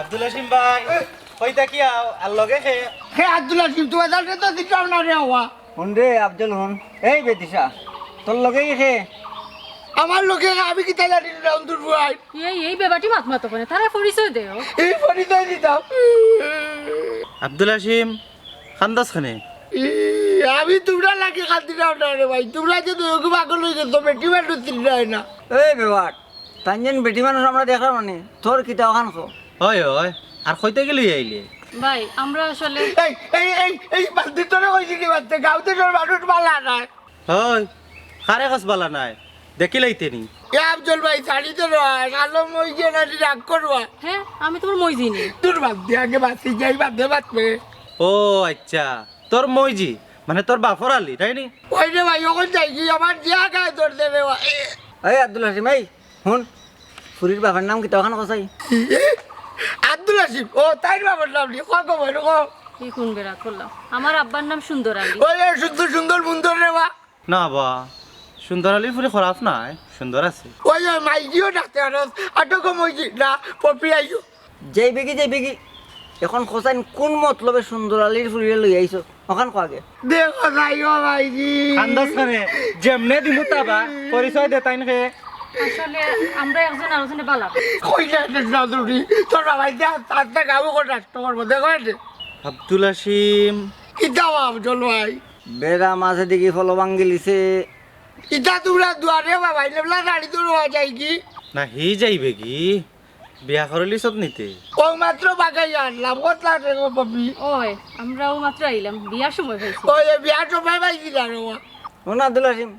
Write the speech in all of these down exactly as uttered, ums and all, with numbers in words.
আব্দুল হাসিম ভাই, কই থাকি আও? আর লগে কে? হে আব্দুল হাসিম, তুমার জানরে তো দিতাম না রে বাবা। হুন রে আফজল, হুন। এই বেদিশা, তোর লগে কে? আমার লগে আমি কিতা জানি না, অন্ধুর ভাই। এই, এই বেবাটি মাত মাতো কেনে? তারে পরিচয় দেও। এই পরিচয় দিতাম। আব্দুল হাসিম, কান্দস কেনে? ই, আমি তুমরার লাগি কান্দিরাম না রে ভাই। তুমরা যে দুইগু পাগল অই গেছো, বেটি মানুষ চিনরায় না। এই বেবাট, তাইন যেন বেটি মানুষ আমরা দেখরাম মানে, তোর কিতা অখান ক? অয়, অয়। আর কই থাকি লই আইলে? ভাই, আমরা আসলে এই, এই, এই, এই বান্দি তোরে কইছি নি বাদ দে, গাঁওত তোর মানুষ বালা নায়। অয়, কারে কস বালা নায়? দেখিলাইতে নি। এ আফজল ভাই, ছাড়ি দে রে, কালো মইজি না নি রাগ করবা। হে, আমি তুমার মইজি নি। দূর বাদ দে, আগে বাঁচি যাই, বাদে বাঁচবে। ও আইচ্ছা, তোর মইজি, মানে তোর বাফর আলী, তাই নি? অয় রে ভাই, অখন যাইগি, আমার জিয়া গায়ে ধরছে রে ভাই। এই আব্দুল হাসিম, এই হুন, ফুরির বাফর নাম কিতা অখান কছাইন? আব্দুল হাসিম, ও তাইর বাফর নাম নি, ক, ক ভাই, ক। ই কুন বেড়া করলাম? আমার আব্বার নাম সুন্দর আলী। ওই, ওই সুন্দর, সুন্দর মুন্দর রে বা। না বা, সুন্দর আলীর ফুরি খারাপ নায়, সুন্দর আছে। ওই, ওই মাইজিও ডাকতে পারস, আটকও মইজি না, পপি আইও। যাইবেগি, যাইবেগি। অখন কছাইন কুন মতলবে সুন্দর আলীর ফুরিরে লই আইছো? অখান ক আগে। দেখো যাই ও মাইজি। কান্দস কেনে? যেমনে দিমু তাবা, পরিচয় দে তাইন কে। আসলে আমরা একজন আরোজনে বালা। কই যায় না জরুরি? তোর বাবাই দে, তার তে গাবো কোন রাষ্ট্র করবো, দেখো এনে। আব্দুল হাসিম। কিতা বা আফজল ভাই? বেড়া মাঝে দেখি ফলো ভাঙ্গিলিছে। ইতা তুমরা দুয়ারে বাবাই লেবলা নাড়ি তো রোয়া যাইগি। না, হি যাইবেগি। বিয়া করিলিছত নি তে? ও মাত্র বাগাই আনলাম, কতলা রে গো বাবি? ওই, আমরা ও মাত্র আইলাম, বিয়ার সময় পাইছি। ওই, এ বিয়ার সময় পাইছি না রে বাবা। হুন আব্দুল হাসিম,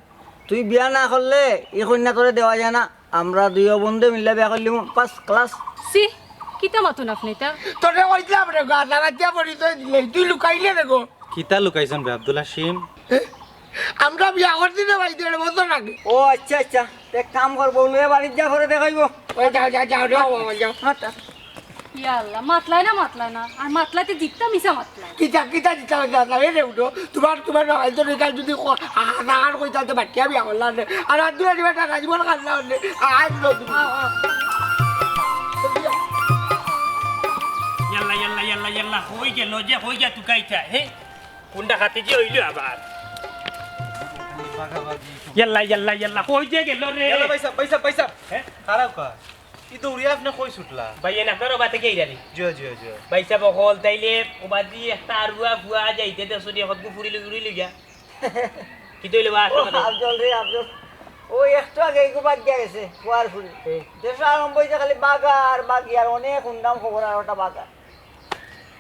তুই বিয়া না করলে ই কইন্যা তোরে দেওয়া যায় না। আমরা দুইও বন্ধে মিল্লা বিয়া করিলিমু, first class। ছি, কিতা মাতইন আপনে ইতা? তোরে কইছিলাম রে গো, আধা রাতিয়া পরিচয় দিলে, তুই লুকাইলে রে গো। কিতা লুকাইছইন বে আব্দুল হাসিম? এ, আমরা বিয়া করছি রে ভাই, দেড় বছর আগে। ও আইচ্ছা, আইচ্ছা, তে এক কাম কর, বউ লইয়া বাড়িত যা, পরে দেখাইবো। ওই যাও, যাও, যাও রে বাবা, যাও। হাঁটা। ইয়া আল্লাহ, মাতলায় না, মাতলায় না। আর মাতলাইতে জিততা মিছা মাতলায়। কিতা, কিতা জিততা মিছা মাতলায়? এ রে উঠো, তুমার, তুমার ভাই তো রেখা যদি ক-, আ-, আ-, আর কইতা তো বাটিয়া বিয়া করলা নে। আর আর দুই বেটা রাজীবন কান্না হলে, আ-, আজ লো তুমি। আ, আ। ইয়াল্লা, ইয়াল্লা, ইয়াল্লা, ইয়াল্লা, কই গেল যে, কই গিয়া তুকাইতা, হে? কোনটা খাতে যে অইল আবার? ইয়াল্লা, ইয়াল্লা, ইয়াল্লা, কই যে গেল রে? ইয়াল্লা, ভাই সাহেব, ভাই সাহেব, ভাই সাহেব। হে? খারাপ কা? ই দৌড়িয়া আপনে কই ছুটলা? ভাই, এন আপনার ওবা থাকি আইরানি। জিও, জিও, জিও। ভাই সাহেব, অকল তাইলে ওবাদি একটা আরুয়া ফুয়া যাইতে দেখছো নি, কতগু ফুরি লই, ফুরি লইয়া। কিতা অইলে বা? ও, আফজল রে, আফজল। ওই একটু আগে এগু বাগিয়া গেছে, ফুয়ার ফুরি। হুম। দেশো আরম্ভ অইছে খালি বাগা আর বাগি আর অনেক হুনলাম খবর আর ওটা বাগা।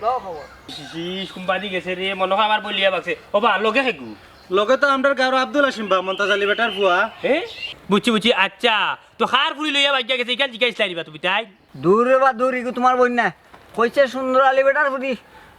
লও খবর। ইস, ইস, কুম্পাদি গেছে রে, মনে হয় আমার বলিয়া বাগছে। ওবা, লগে কেগু? লগে তো আমরার গাঁওর আব্দুল হাসিম বা, মন্তাজ আলী বেটার ফুয়া। হে? বুঝছি, বুঝছি। আইচ্ছা, তো কার ফুরি লইয়া বাগিয়া গেছে, ইখান জিকাইছলায় নি বা তুমি তাইন? দূর রে বা দূর, ইগু তুমার বইন নায়। কইছে সুন্দর আলী বেটার ফুরি।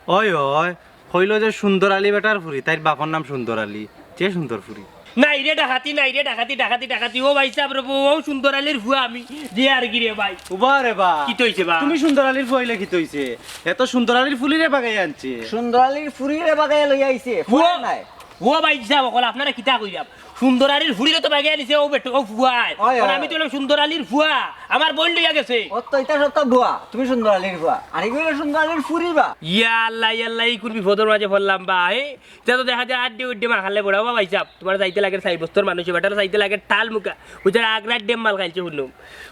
অয়, অয়, কইলো যে সুন্দর আলী বেটার ফুরি, তাইর বাফর নাম সুন্দর আলী। যে সুন্দর ফুরি। নায় রে ডাকাতি, নায় রে ডাকাতি, ডাকাতি, ডাকাতি। ও ভাই সাহেব রে, ও সুন্দর আলীর ফুয়া আমি। যে আর কি রে ভাই। ওবা রে বা। কিতা অইছে বা? তুমি সুন্দর আলীর ফুয়া অইলে কিতা অইছে? এ তো সুন্দর আলীর ফুরিরে বাগাই আনছে। সুন্দর আলীর ফুরিরে বাগাই লই আইছে। ও, ফুয়া নায়। ও ভাই সাহেব, অকল আপনারে কিতা কইরাম? সুন্দর আলীর ফুরিরে তো বাগাই আনিছে, ও বেটা, ও ফুয়ায়। অয়, আর অয়। আমি তো অইলাম সুন্দর আলীর ফুয়া। আমার বইন লইয়া গেছে। ও তো ইতা সত্য ফুয়া, তুমি সুন্দর আলীর ফুয়া। আর ইগু অইলো সুন্দর আলীর ফুরি বা। ইয়া আল্লাহ, ইয়া আল্লাহ, ই কুন বিপদর মাঝে পড়লাম বা, এ? ইতা তো দেখা যায় আড্ডি উড্ডি মাখালে বড়। ও ভাই সাহেব, তুমার যাইতে লাগে চাইর বস্তর মানুষ, বেটার যাইতে লাগে ঠাল মুখা। বুঝছো, আগ্রার ডেম মাল খাইছে হুনো।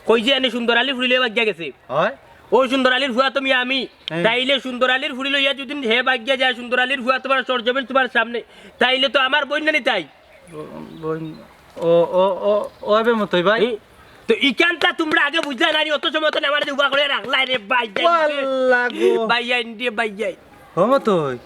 কই যে এনে সুন্দর আলীর ফুরি লইয়া বাগিয়া গেছে। অয়? ও সুন্দর আলীর ফুয়া তুমি আমি। হ্যাঁ। তাইলে সুন্দর আলীর ফুরি লইয়া যদি হে বাগিয়া যায়, সুন্দর আলীর ফুয়া তুমার সরজমিন তুমার সামনে, তাইলে তো আমার বইন নানি তাই। ব-, বইন, ও, ও, ও, ও, এবে মতই ভাই। এই, তো ইখানটা তুমরা আগে বুঝলা না নি, অত সময় তো আমার উবা করে রাখলা রে ভাই, ভাই, ওয়াল্লা গো। ভাই, আইন রে ভাই, আইন। ও মতই।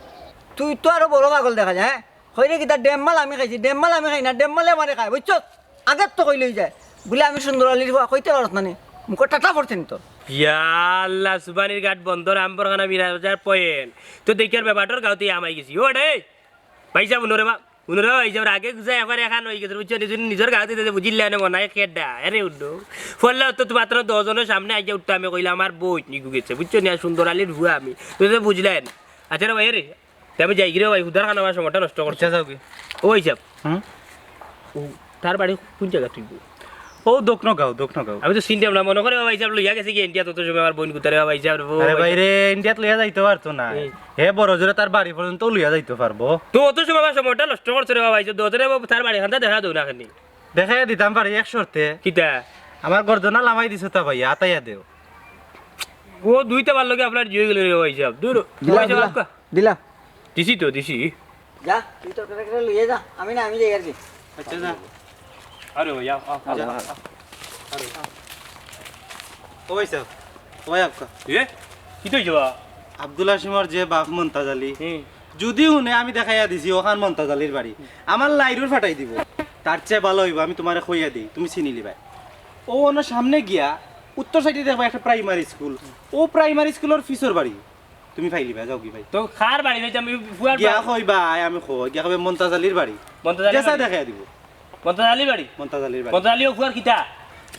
তুই তো আরো বড় পাগল দেখা যায়, হ্যাঁ? কইরে কিতা, ডেম মাল আমি খাইছি, ডেম মাল আমি খাই না, ডেম মালে আমারে খায়, বুঝছস? আগের তো কইলেই যায়। বুলে আমি সুন্দর আলীর ফুয়া, কইতে পারস না নি? মুখো টাটা পড়ছে নি তোর? ইয়া আল্লাহ, সুবানির ঘাট বন্দর আম্বরখানা মিরাজ বাজার পয়েন্ট। তো দেখিয়ার বেবাটর গাঁওতে আমাই গেছি। ও রে, ভাই সাহেব, হুনো রে বা, হুনো রে বা, ভাই সাহেব, আগে গুজা একবার এখান অই গেছে, বুঝছো? নিজর, নিজর গাঁওতে যেতে বুঝিলে না মনে হয় কেডা। আরে হুনো, ফল্লা তো মাত্র দশ জনর সামনে আইয়া উঠতে আমি কইলাম, আমার বইন ইগু গেছে, বুঝছো নি? আর সুন্দর আলীর ফুয়া আমি, তো তো বুঝলে না। আচ্ছা রে ভাই, রে, তে আমি যাইগি রে ভাই, হুদার খান আমার সময়টা নষ্ট করছো। আচ্ছা, যাওগি। ও ভাই সাহেব। হুম? ও, তার বাড়ি কোন জাগাত তুই? ও দোকনো গাও, দোকনো গাও। আমি তো চিনতাম না, মনো করে বাবা হিসাব লইয়া গেছে কি ইন্ডিয়াত, অত সময় আমার বইন গুতারে বাবা হিসাব রে, ও হে ভাই রে, ইন্ডিয়াত লইয়া যাইতো পারতো না। হুম। হে বড় জোরে তার বাড়ি পর্যন্ত লইয়া যাইতো পারবো। তো অত সময় আমার সময়টা নষ্ট করছো রে বাবা হিসাব, দোতরে বাবা তার বাড়ি খান্তা দেখা দেও না খানি। দেখাইয়া দিতাম পারি এক শর্তে। কিতা? আমার গর্দনা লামাই দিছো তা ভাই, আতাইয়া দেও। ও দুইটা বার লগে আপনার জিও গেল রে বাবা হিসাব। দূর। দিলা, বাবা হিসাব দিলা। আটকা। দিলা। দিছি তো, দিছি। যা, তুই তোর করে করে লইয়া যা, আমি না, আমি যাই আর কি। আচ্ছা, যা। আরে ভাই, আও, আও, আও, যা। আও। আরে, আও। ও ভাই সাহেব, ও ভাই আপকা। এ? কি তো হইছে বা? আব্দুল হাসিমর যে বাপ মন্তাজ আলী, হুম। যদি হুনে আমি দেখাইয়া দিছি ওখান মন্তাজ আলীর বাড়ি, আমার লাইরুর ফাটাই দিব। তার চেয়ে ভালো হইব আমি তোমারে কইয়া দিই, তুমি চিনি লিবায়। ও ওনার সামনে গিয়া উত্তর সাইডে দেখবা একটা প্রাইমারি স্কুল, ও প্রাইমারি স্কুলর ফিসর বাড়ি। তুমি পাইলিবা, যাও কি ভাই? তো কার বাড়ি ভাই? আমি ফুয়ার গিয়া বাড়ি। কইবা, আয় আমি কই, গিয়া কইবে মন্তাজ আলীর বাড়ি। মন্তাজ আলীর গেছা বাড়ি। দেখাই দিব। মন্তাজ আলীর বাড়ি? মন্তাজ আলীর বাড়ি। মন্তাজ আলী ও ফুয়ার কিতা?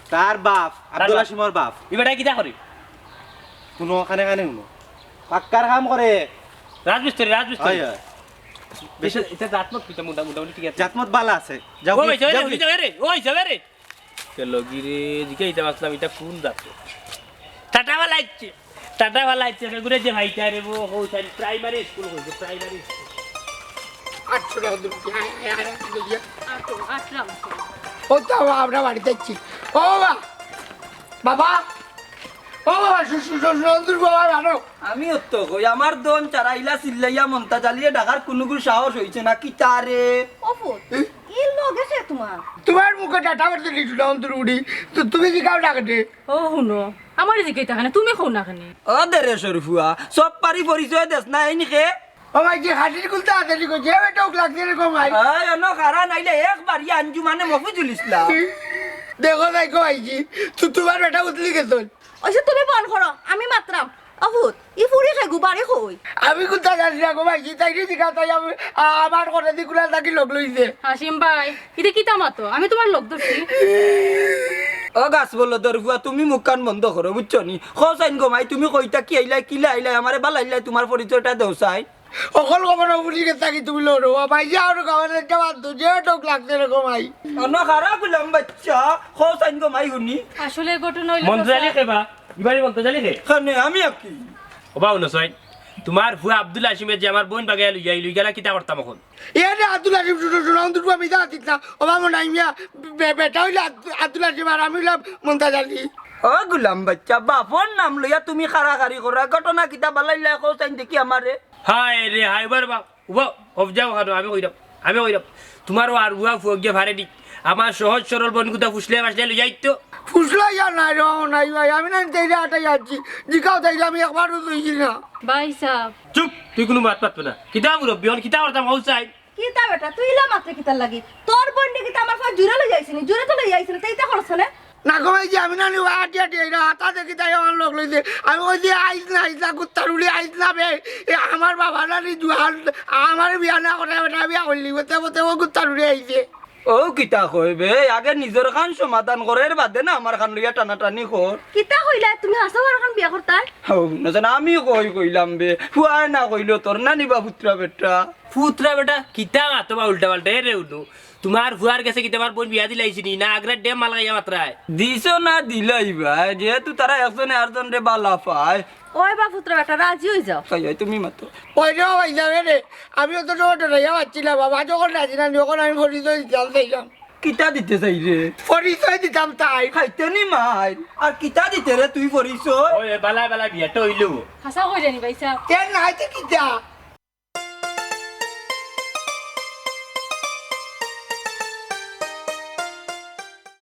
তার বাপ, তার আব্দুল বাপ। হাসিমর বাপ। ই বেটায় কিতা করে? হুনো, কানে কানে হুনো। পাক্কার কাম করে। রাজমিস্ত্রি, রাজমিস্ত্রি। হয়, হয়। বেশি এটা, এটা জাতমত কিতা মোটা-, মোটামুটি ঠিক আছে। জাতমত বালা আছে। যাও ও কি, ভাই, যাও যাও রে, রে। যাও রে, ওই যাও রে। তে লগি রে, জিকাইতাম আসলাম, ইটা কোন জাত? টাটা ফালাইছে, টাটা ফালাইছে, কে ঘুরে যে ভাইটা রে বো, হো, তাই প্রাইমারি স্কুল হইছে, প্রাইমারি স্কুল। আটশো টাকা দিন, আয়, আয়, আয়, আয়, আয়, আয়। আটশো, আটশো টাকা। ও তো আমরা বাড়িত আইছি। ও বাবা, বাবা, ও বাবা, শু-, শু-, শু-, সুন্দর বাবা, জানো? আমিও তো কই, আমার দন চারাইলা চিল্লাইয়া মন্তাজ আলীরে ডাকার কুনুগুর সাহস হইছে না, কিতা রে? ও ফুত, এ? এর লগে সে তোমার? তোমার মুখে ডাটা মারতে দিছু না, অন্তর উড়ি। তো তুমি কি কাউ ডাকতে? ও হুনো, আমারে জিকাইতা কেনে, তুমি কও না কেনে? ও দে রে সরফুয়া, সব পারি পরিচয় দেস না, এই নিকে? ও ভাই, যে হাতির কুলতা আছে, ঠিক আছে, এ বেটা ওক লাগছে রে গো ভাই। এই, অনো খারা নাইলে একবার ই আঞ্জুমানে মফিজুল ইসলাম। দেখো যাই গো ভাইজি, তু-, তোমার বেটা উতলি গেছে। ওই যে তুমি বন্ধ করো, আমি মাতরাম। ও ফুত, ই ফুড়ি খাইগু বাড়ি কই? আমি কুনতা জানি না গো ভাইজি, তাইরে জিগা তাই আমি, আ-, আমার ঘরে দি কুলা থাকি লগ লইছে। হাসিম ভাই, ইতা কিতা মাতো? আমি তোমার লগ ধরছি। ও গাছ বলো দরফুয়া, তুমি মুখখান বন্ধ করো, বুঝছো নি? খোসাইন গো মাই, তুমি কইতা কি আইলাই, কিলা আইলাই, আমারে বালাইলাই, তোমার পরিচয়টা দেও চাই। অকল খবর বুঝি গেছে কি তুমি লড়ো, ভাইজি আর গাওয়ার একটা বাদ দো, যে টোক লাগছে রে গো ভাই। অনো খারা গুলাম বাচ্চা, খোসাইন গো মাই হুনি। আসলে ঘটনা হইল মন্তাজ আলী খেবা, ইবারে মন্তাজ আলী খে। খানে আমি আর কি? ও বাবু নসইন, তোমার ফুয়া আব্দুল হাসিমে যে আমার বইন বাগাইয়া লইয়া, লই গেলা কিতা করতাম এখন? এ রে আব্দুল হাসিম, শুনো, শুনো, অন্তর আমি যা দিত না। ও বাবু নাই মিয়া, বে-, বেটা হইলে আব্দু-, আব্দুল হাসিম আর আমি হইলাম মন্তাজ আলী। ও গুলাম বাচ্চা, বাপর নাম লইয়া তুমি খাড়াখাড়ি করো, ঘটনা কিতা বালাইলা খোসাইন দেখি আমারে। হায় রে হায়, উবা রে বা, উবা, অফ যাও খানো, আমি কইরাম, আমি কইরাম। তোমার ও আর উবা ফুয়া গিয়া ফারে দি। আমার সহজ সরল বইন গুতা ফুসলে ফাসলে লই যাইতো। ফুসলা ইয়া নাই রে, ও নাই ভাই, আমি না তেইরে আটাই আছি। জিকাও তাইরে আমি একবারও লইছি না। ভাই সাহেব। চুপ, তুই কুনু মাত মাতবে না। কিতা মুরব্বি, অন কিতা করতাম, হউ চাই। কিতা বেটা, তুই ইলা মাতরে কিতার লাগি? তোর বইনরে কিতা আমার ফুয়া জুরে লই যাইছে নি? জুরে তো লই যাইছে না, তে ইতা করছ না? না গো ভাইজি, আমি না নি আটি আটি আইরা, হাতা দেখি তাই আমার লগ লইছে। আমি কইছি, "আইস না, আইস না, কুত্তার উড়ি আইস না বে। এ আমার বাবা না নি জুয়ান, আমার বিয়া না করে বেটা বিয়া করলি।" বলতে বলতে ও কুত্তার উড়ি আইছে। ও কিতা কয় বে, আগে নিজর খান সমাধান করের বাদে না আমার খান লইয়া টানাটানি কর। কিতা কইলা তুমি? হাছা আর খান বিয়া করতায়? ও, না জানো, আমি কই কইলাম বে, ফুয়ায় না কইলো তোর নানি বা ফুতরা বেটা। ফুতরা বেটা, কিতা মাতো বা উল্টা পাল্টা, এ রে উনু। তোমার ফুয়ার গেছে কিতা আমার বইন বিয়া দিলাইছি নি? না আগ্রার ডেম মাল খাইয়া মাতরায়? দিছো না দিলাই বা, যেহেতু তারা একজনে আরজনরে বালা পায়। ওই বা ফুতরা বেটা, রাজি হই যাও। কই, ওই তুমি মাতো। ওই রে, ওই যাবে রে। আমি অত সময় ডরাইয়া পাচ্ছি না বাবা, যখন রাজি না, যখন আমি পরিচয় দিতাম চাইলাম। কিতা দিতে চাই রে? পরিচয় দিতাম তাই। খাইতে নি মাইর। আর কিতা দিতে রে তুই পরিচয়? ওই, বালা বালা বিয়াটা হইলো। হাছা কই জানি ভাই সাহেব। এ নাই তো কিতা?